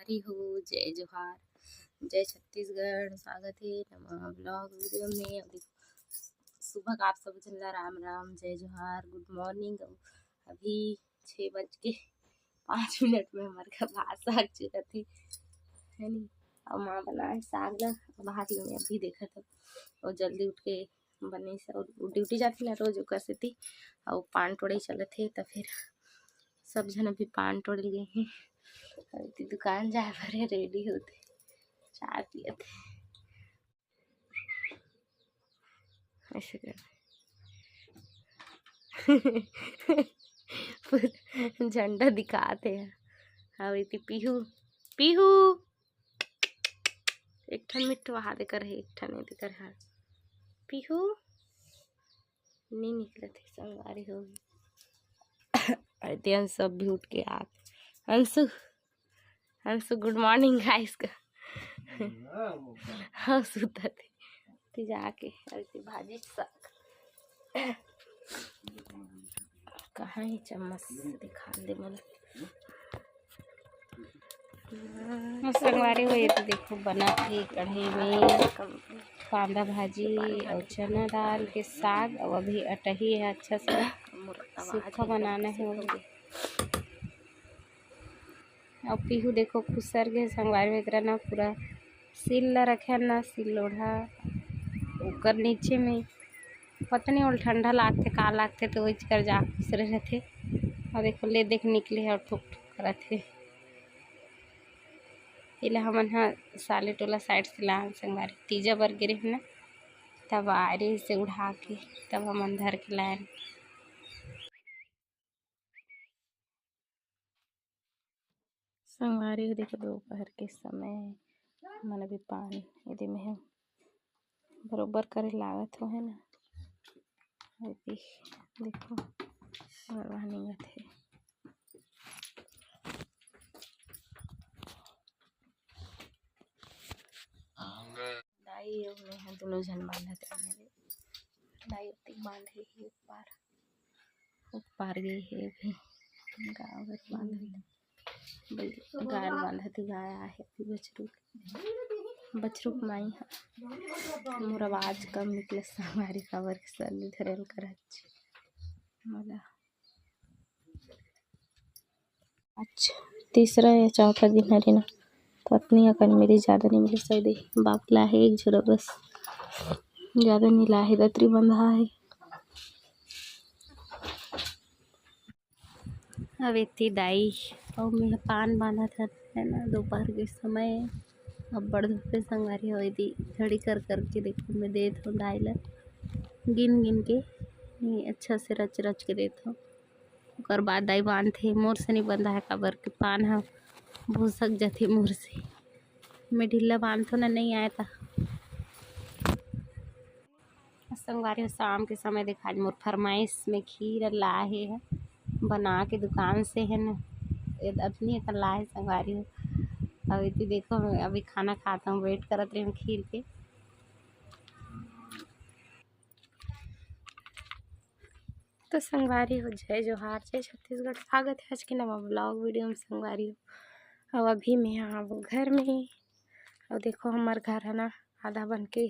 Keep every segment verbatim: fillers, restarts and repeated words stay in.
हो, जय जोहार, जय छत्तीसगढ़। स्वागत हे नवा vlog video में। अउ देखो, सुबह का आप सब झन ला राम राम, जय जोहार, good morning। अउ अभी छः बज के पाँच मिनट में हमर घर भात साग चुरत हे, है नी? अउ माँ बनाए साग ला, भात ला मैं अभी देखत हव, अउ जल्दी उठ के बने से, अउ duty जाथे ना रोज ओकर सेती, अउ पान टोड़े चलत हे, त फिर सब झन अभी पान टोड़े गे हे, अउ एती दुकान जाए बर हे, ready होत हे, चाय पियत हे, ऐसे कर पूरा झंडा दिखात हे। अउ एती पीहू, पीहू, एक ठन मिट्ठू वहा दे कर हे, एक ठन एती कर हे। पीहू नी निकलत हे, संगवारी हो। अउ एती अंशु भी उठ के आत। अंशु, अंशु, good morning guys का। हाँ, सुतत हे। ती जाके अउ एती भाजी साग। कहाँ हे चम्मच? दिखा दे मोला। संगवारी हो, एती देखो, बनत हे कढ़ाई में कांदा भाजी अउ चना दाल के साग। अउ अभी अटही हे, अच्छा से सूखा बनाना हे। अउ पीहू देखो खुसर गे संगवारी हो, एकरा ना पूरा सिल ला रखे ना, सिल लोढ़ा, ओकर नीचे में पता नहीं ओला ठंडा लागथे का लागथे, तो ओइच कर जा खुसरे रहथे। अउ देखो ले देख निकले हे अउ ठुक ठुक करत हे। एला हमन ह साले टोला side से लान संगवारी, तीजा बर गे रहे ना, तब आए रहे से उड़ा के, तब हमन धर के लायन। संगवारी हो देखो, दोपहर के समय मन अभी पान एदे में हे, बरोबर करे लागत हो, है ना? अभी देखो, बरवा निंगत हे। दाई अउ मैं ह दोनों झन बांधत हन। दाई ओती बांधे हे ऊपर, ऊपर गे हे अभी गाय बर बांधत, गाय बांधत, गाय आहे अभी बछरू, बछरू के माई ह। मोर आवाज कम निकले संगवारी, काबर के सर्दी धरल करत मोला। अच्छा, तीसरा या चौथा दिन हरे ना, तो अतनी अकन मेरी ज़्यादा नहीं मिले सौदे। बाप ला हे एक झोरा बस, ज़्यादा नहीं ला हे, दतरी बंधा हे। अब एती दाई अउ मैं पान बांधत हन, है ना, दोपहर के समय अब्बड़ धूप हे संगवारी हो। एती घड़ी कर कर के देखो, मैं देत हूँ दाई ला गिन गिन के, नहीं, अच्छा से रच रच के देत हूँ। ओकर बाद दाई बांधथे, मोर से नहीं बंधा है, काबर के पान ह भुसक जाथे मोर से। मैं ढीला बांधथों ना, नहीं आए ता। संगवारी हो, शाम के समय देखा, आज मोर फरमाइश में खीर लाहे है, बना के दुकान से है ना, अतनी अकन लाहे संगवारी हो। अब एती देखो, मैं अभी खाना खाता हूँ, wait करत रही हूँ खीर के। तो संगवारी हो, जय जोहार, जय छत्तीसगढ़। स्वागत है आज के नवा vlog video में संगवारी हो। अब अभी मैं आबो घर में। अब देखो, हमार घर है ना, आधा बन के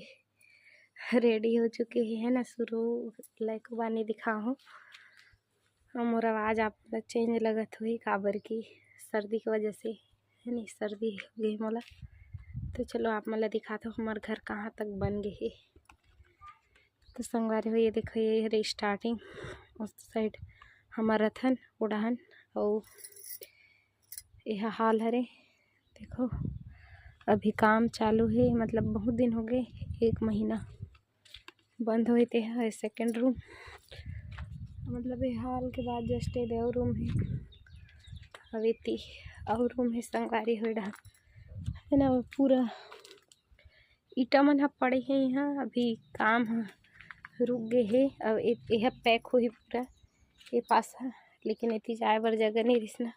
ready हो चुके हे, है ना। शुरू लइको बानी दिखाहूँ। अब मोर आवाज आप ला change लगत होही, काबर की सर्दी के वजह से, है नी, सर्दी हो गई मोला। तो चलो, आप मन ला दिखात हूँ हमार घर कहाँ तक बन गए हे। तो संगवारी हो, ये देखो, ये हरे starting, उस side हमर रथन उड़ाहन, अउ ये hall हरे। देखो, अभी काम चालू हे, मतलब बहुत दिन हो गए, एक महीना बंद होए ते ह। Second room, मतलब ये hall के बाद just ये दे अउ room हे, अब एती अउ room हे संगवारी हो डहन, है ना, वो पूरा ईटा मन ह पड़े हे यहाँ, अभी काम ह रुक गए हे। अब ए-, एहा pack होही पूरा ये पास ह, लेकिन एती जाए बर जगह नहीं रिस ना,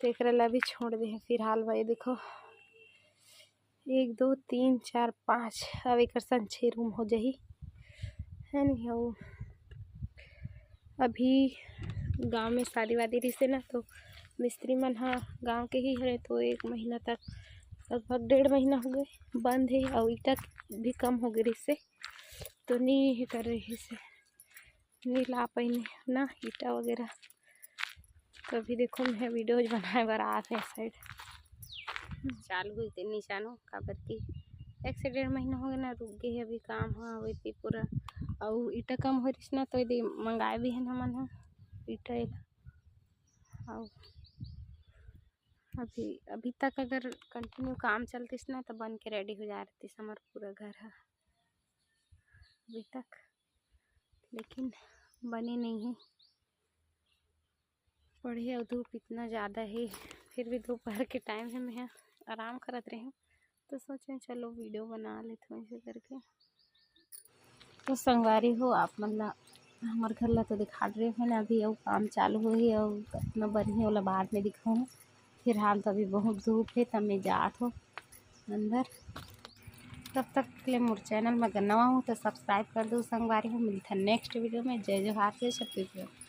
तो एकरा ला भी छोड़ दे हे फिलहाल। भाई देखो, एक, दो, तीन, चार, पाँच, अब एकर संग छः room हो जाही, है नहीं? अउ अभी गांव में शादी वादी रिसे ना, तो मिस्त्री मन ह गांव के ही हरे, तो एक महीना तक, लगभग डेढ़ महीना हो गए बंद हे, अउ ईटा भी कम हो गए रहिसे, तो नी हे कर रहिसे, नी ला पाइन ना ईटा वगैरह। तो अभी देखो, मैं वीडियोज बनाए बर आत हे साइड। चालू हुई ते निशानो, काबर कि एक से डेढ़ महीना हो गए ना, रुक गए हे अभी काम ह। अउ एती पूरा, अउ ईटा कम हो रहिस ना, तो एती मंगाए भी हन हमन ह ईटा एला। अउ अभी, अभी तक अगर कंटिन्यू काम चलतिस ना, तो बन के रेडी हो जा रहतिस हमर पूरा घर ह अभी तक, लेकिन बने नहीं है। पढ़े अउ धूप इतना ज़्यादा है, फिर भी दोपहर के टाइम है, मैं आराम करत रही हूँ, तो सोचे चलो वीडियो बना लेते हैं ऐसे करके। तो संगवारी हो, आप मन ला हमर घर ला तो दिखा रहे हो ना, अभी अउ काम चालू होही, अउ कतना बनही ओला बाद में दिखाऊँ। फिलहाल तो अभी बहुत धूप है, तब मैं जात हो अंदर। तब तक के लिए मोर चैनल में अगर नवा हो तो सब्सक्राइब कर दो संगवारी हो। मिलता नेक्स्ट वीडियो में। जय जोहार, जय छत्तीसगढ़।